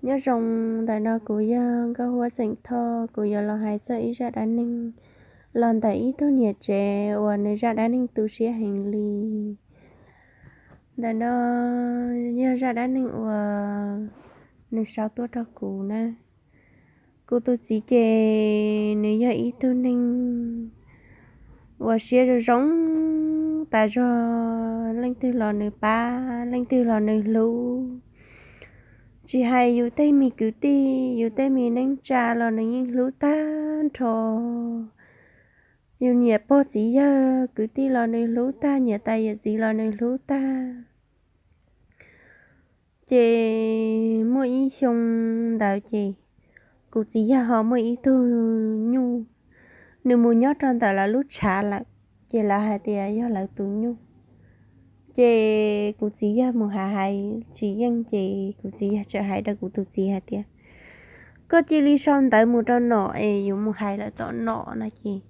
Nyob zoo, ntawm no kuv yog Nkauj Huab Xeem Thoj, kuv yuav los hais txog ib zaj dab neeg los ntawm ib tug niam tsev uas nws zaj dab neeg tu siab heev li. Ntawm no yog zaj dab neeg uas nws sau tuaj rau kuv na. Kuv tus txiv ces nws yog ib tug neeg uas siab zoo zoo tas zog, leej twg los nws pab, leej twg los nws hlub. Tsis hais yus tej me kwv tij, yus tej me neej tsa los nws yeej hlub tag nrho. Yus niam pog txiv yawg kwv tij los nws hlub tag, niam tais yawm txiv los nws hlub tag. Ces muaj ib xyoo ntawd ces kuv txiv yawg ho muaj ib tug nyuj, nws mus nyob rau ntawm lawv lub tshav lawm, ces lawv hais tias yog lawv tus nyuj. Ces kuv txiv yawg mus hais hais tsis yeej, ces kuv txiv yawg txawm hais rau kuv tus txiv hais tias, koj cia li sau ntawv mus rau nom es yuav mus hais lawm tom nom no ces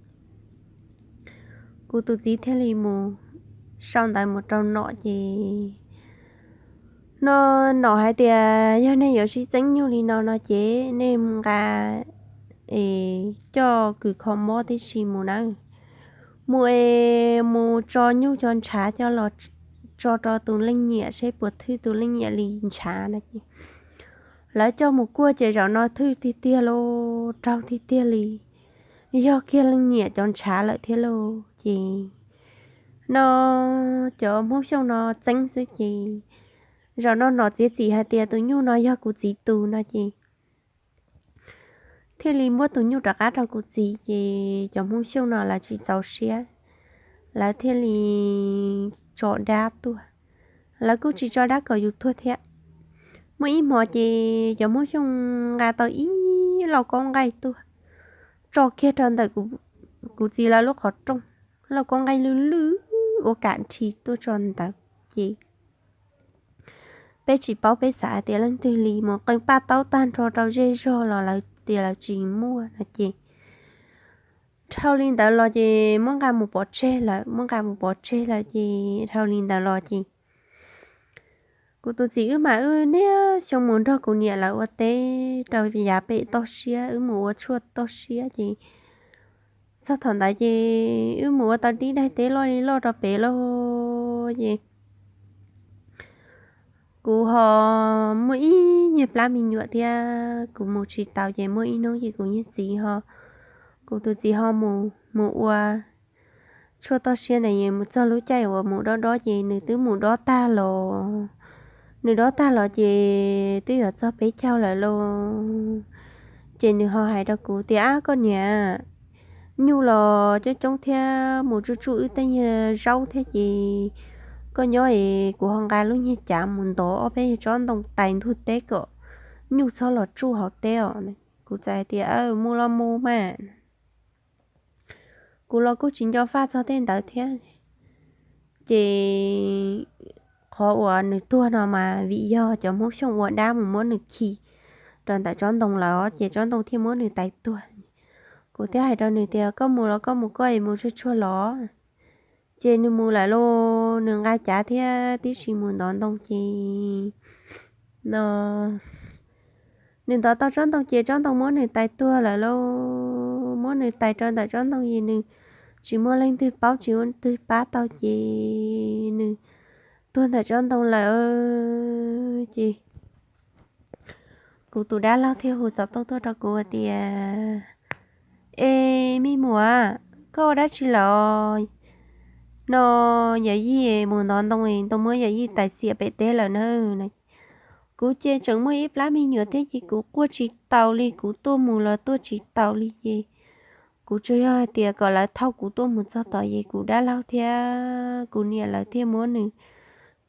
kuv tus txiv thiaj li mus sau ntawv mus rau nom ces no, nom hais tias yog nej yuav sib txeeb nyuj li no no ces nej mus nqa es coj kws kho mob tib si mus nawb. Mus es mus tso nyuj cov ntshav coj los tso rau tus leej niam seb puas thwj tus leej niam li ntshav no ces lawv coj mus kuaj ces zaum no thwj tiag tiag lauj, raug tiag tiag li, yog kiag leej niam cov ntshav lawm thiab lauj. Ces no cov Hmoob Xyooj no txeeb xwb ces zaum no nom txiav txim hais tias tus nyuj no yog kuv txiv tus no ces thiaj li muab tus nyuj rov qab rau kuv txiv ces cov Hmoob Xyooj no lawv tsis txaus siab, lawv thiaj li tso dab tuaj. Lawv kuj tsis tso dab kom yus tuag thiab. Muaj ib hmo ces cov Hmoob Xyooj nqa tau ib lauj kaub nqaij tuaj tso kiag rau ntawm kuv txiv lawv lub qhov rooj, lauj kaub nqaij lwj lwj ua kam nrhi tuaj tso ntawd ces peb tsis paub, peb xav hais tias leej twg li mus qee paj taub tag nrho rau zej zog los lawv tias lawv tsis muaj no ces dhau li ntawd los ces muab nqa mus pov tseg lawm, muab nqa mus pov tseg lawm ces dhau li ntawd los ces kuv tus txiv wb mas wb niaj xyoo mus nrog kuv niam lawv ua teb rau yav pem toj siab, wb mus ua tshuaj toj siab ces txog thaum ntawd ces wb mus ua tau tib daim teb loj li loj rau pem lauj ces kuv ho muaj ib nyuag plab me nyuam thiab kuv mus tsis taus ces muaj ib hnub ces kuv niag txiv ho, kuv tus txiv ho mus mus ua tshuaj toj siab ntawd es mus txog lub caij uas mus dob dob ces nws twb mus dob tag los, nws dob tag los ces twb yuav txog peb caug lawm lauj. Ces nws ho hais rau kuv tias, ab koj niam, nyuj los coob coob thiab mus tsuj tsuj wb tej nyuag zaub thiab ces koj nyob es kuv ho nqa lub nyuag cav mus ntov ob peb nyuag tsob ntoo tais ntug teb kom nyuj txhob los tsuj hauv teb os. Kuv txawm hais tias, mus los mus mas. Kuv los kuj tsis nco faj txog tej ntawd thiab. Ces qhov uas nws tuag no mas vim yog cov Hmoob Xyooj ua dab mus muab nws khi rau ntawm tsob ntoo lawm ces tsob ntoo thiaj muab nws tais tuag. Kuv thiaj hais rau nws tias, koj mus los koj mus koj es mus tsuag tsuag los. Ces nws mus lawm lauj, nws nqa cav thiab tib si mus ntov ntoo ces no nws ntov tau tsob ntoo ces tsob ntoo muab nws tais tuag lawm lauj. Muab nws tais rau ntawm tsob ntoo ces nws tsis muaj leej twg paub tsis muaj twg pab tau ces nws tuag ntawm tsob ntoo lawm ces kuv tus dab laug thiaj hu xov tooj tuaj rau kuv tias, e me muam, koj ua dab tsi lawm? No yawm yij mus ntov ntoo es ntoo muab yawm yij tais xiam pem teb lawm na. Kuv ces tseem muaj ib plab me nyuam thiab ces kuv quaj tsis taus li, kuv tuaj mus los tuaj tsis taus li ces kuv tsuas yog hais tias kom lawv thauj kuv tuaj mus txog tod ces kuv dab laug thiab kuv niam lawv thiaj muab nws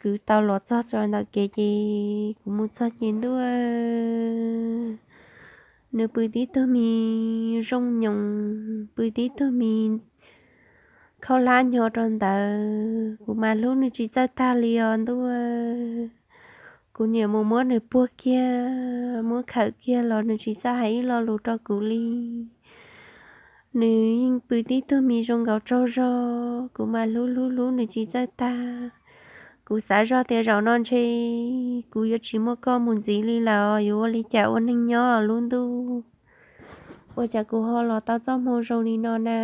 kwv tau los txog tso ntawm kev ces kuv mus txog ces ntuj, nws pw tib tug me zoo nyoos, pw tib tug me khaub hlab nyo rau ntawd, kuv mas hlub nws tsis txawj tag li os ntuj. Kuv niam mus muab nws puag kiag, muab khawm kiag los nws tsis txawj hais ib lo lus rau kuv li. Nws yeej pw tib tug me zoo nkaus tsaug zog, kuv mas hlub hlub hlub nws tsis txawj tag. Kuv xav zog tias zaum no ntshe kuv yuav tsis muaj koj mus ntxiv li lawm, yuav ua li cas ua neeg nyob lub ntuj, ua cas kuv ho los tau txoj hmoo zoo li no na.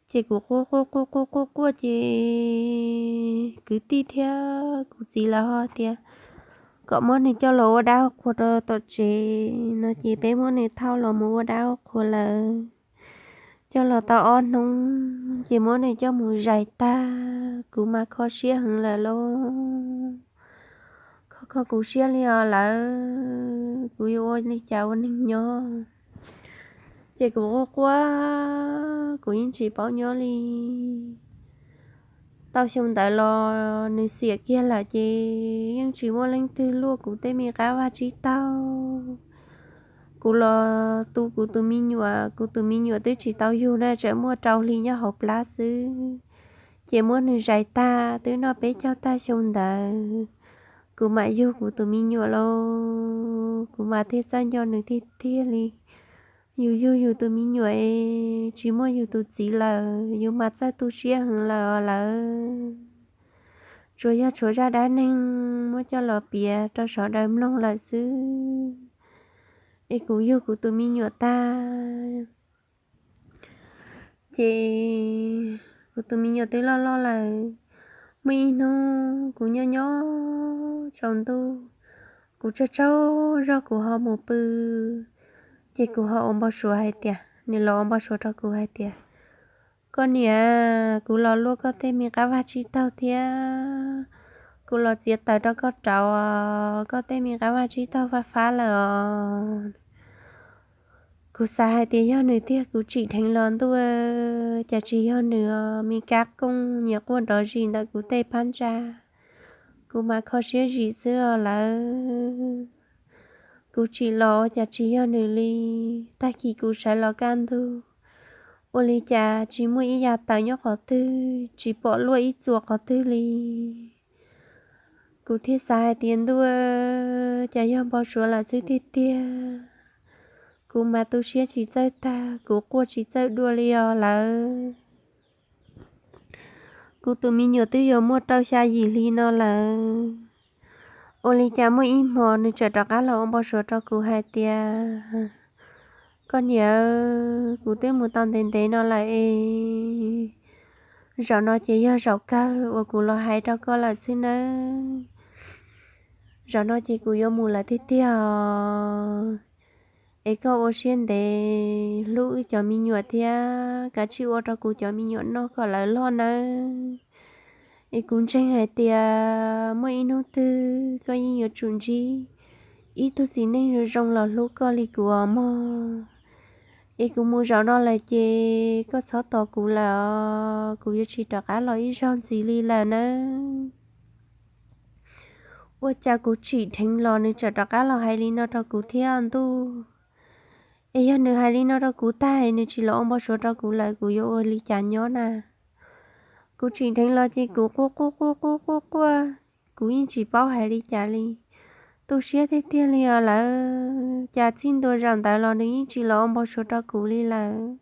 Ces kuv quaj quaj quaj quaj quaj quaj ces kwv tij thiab kuv txiv lawv ho tias kom muab nws coj los ua dab ua qhua rau tom tsev no ces peb muab nws thauj los mus ua dab ua qhua lawm. Coj los tau ob hnub ces muab nws coj mus zais tag, kuv mas kho siab heev lawm lauj. Kho kho kuv siab li os lawm, kuv yuav ua li cas ua neeg nyob. Ces kuv quaj quaj, kuv yeej tsis paub nyob li. Tau xyoo ntawd los nws xiam kiag lawm ces yeej tsis muaj leej twg luaj kuv tej me qab vaj tsib taug. Kuv los tu kuv tus me nyuam, kuv tus me nyuam twb tsis tau yug na, tseem muaj rau hli nyob hauv plab xwb. Ces muab nws zais tag twb noj peb caug tag xyoo ntawd, kuv mam yug kuv tus me nyuam lauj. Kuv mas thiaj txawj nco nws tiag tiag li. Yus yug yus tus me nyuam es tsis muaj yus tus txiv lawm, yus mas txawj tu siab heev lawm os lawm. Tsuas yog tshuav zaj dab neeg muab coj los piav rau sawv daws mloog lawm xwb. Es kuv yug kuv tus me nyuam tag, ces kuv tus me nyuam twb loj loj lawm. Muaj ib hnub kuv nyob nyob tsaus ntuj, kuv tsaug tsaug zog kuv ho mus pw, ces kuv ho ua npau suav hais tias, nws los ua npau suav rau kuv hais tias, koj niam, kuv los luaj koj tej me qab vaj tsib taug thiab, kuv los txiav taws rau koj rauv koj tej me qab vaj tsib taug fab fab lawm os. Kuv xav hais tias yog nws tiag, kuv tsim dheev los ntuj, cas tsis yog nws os. Me kab kooj nyias quaj nrov zis ntawm kuv tej phab ntsa, kuv mas kho siab zim xwb os lawm. Kuv tsim los ua cas tsis yog nws li. Tag kis kuv sawv los kaj ntug, ua li cas tsis muaj ib yav taws nyob qhov twg, tsis pom luaj ib txuas qhov twg li. Kuv thiaj xav hais tias ntuj, cas yog npau suav lawm xwb tiag tiag. Kuv mas tu siab tsis txawj tag, kuv quaj tsis txawj dua li os lawm. Kuv tus me nyuam twb yuav muaj rau xya yim hli no lawm. Ua li cas muaj ib hmo nws txawm rov qab los ua npau suav rau kuv hais tias, koj niam, kuv twb mus tau ntev ntev no lawm es, zaum no ces yog zaum kawg uas kuv los hais rau koj lawm xwb nawb. Zaum no ces kuv yuav mus lawm tiag tiag os. Es koj ua siab ntev hlub wb cov me nyuam thiab, kav tsij ua rau kuv cov me nyuam noj kom lawv loj nawb. Es kuv ntseeg hais tias muaj ib hnub twg koj yeej yuav tsum ntsib ib tug txiv neej zoo zoo los hlub koj li kuv os mog. Es kuv mus zaum no lawm ces koj txhob tos kuv lawm os, kuv yuav tsis rov qab los ib zaug ntxiv li lawm nawb. Ua cas kuv tsim dheev los nws txawm rov qab los hais li no rau kuv thiab ntuj. Es yog nws hais li no rau kuv tag es nws tsis los ua npau suav rau kuv lawm, kuv yuav ua li cas nyob na? Kuv tsim dheev los ces kuv quaj quaj quaj quaj quaj quaj, kuv yeej tsis paub hais li cas li. Tu siab tiag tiag li os lawm, cas txij ntua zaum ntawd los nws yeej tsis los ua npau suav rau kuv li lawm.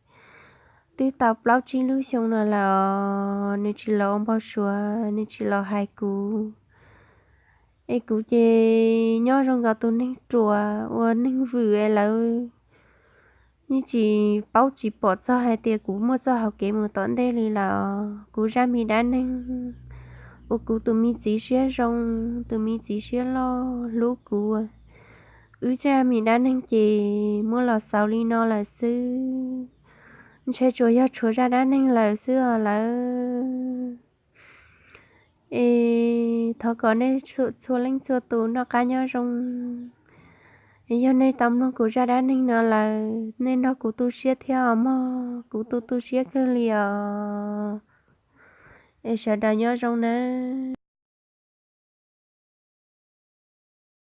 Twb tau plaub tsib lub xyoo no lawm os, nws tsis los ua npau suav, nws tsis los hais kuv. Es kuv ces nyob zoo nkaus tus neeg ruam uas neeg vwm es lawv yeej tsis paub tsis pom txog hais tias kuv muaj txoj hau kev mus tom ntej li lawm os. Kuv zaj me dab neeg uas kuv tus me txiv siab zoo, tus me txiv siab loj hlub kuv, wb zaj me dab neeg ces muab los xaus li no lawm xwb. Ntshe tsuas yog tshuav zaj dab neeg lawm xwb os lawm. Es thov kom nej txhua leej txhua tus noj qab nyob zoo. Es yog nej tau mloog kuv zaj dab neeg no lawm, nej nrog kuv tu siab thiab os mog, kuv tu tu siab kawg li os. Es sawv daws nyob zoo nawb.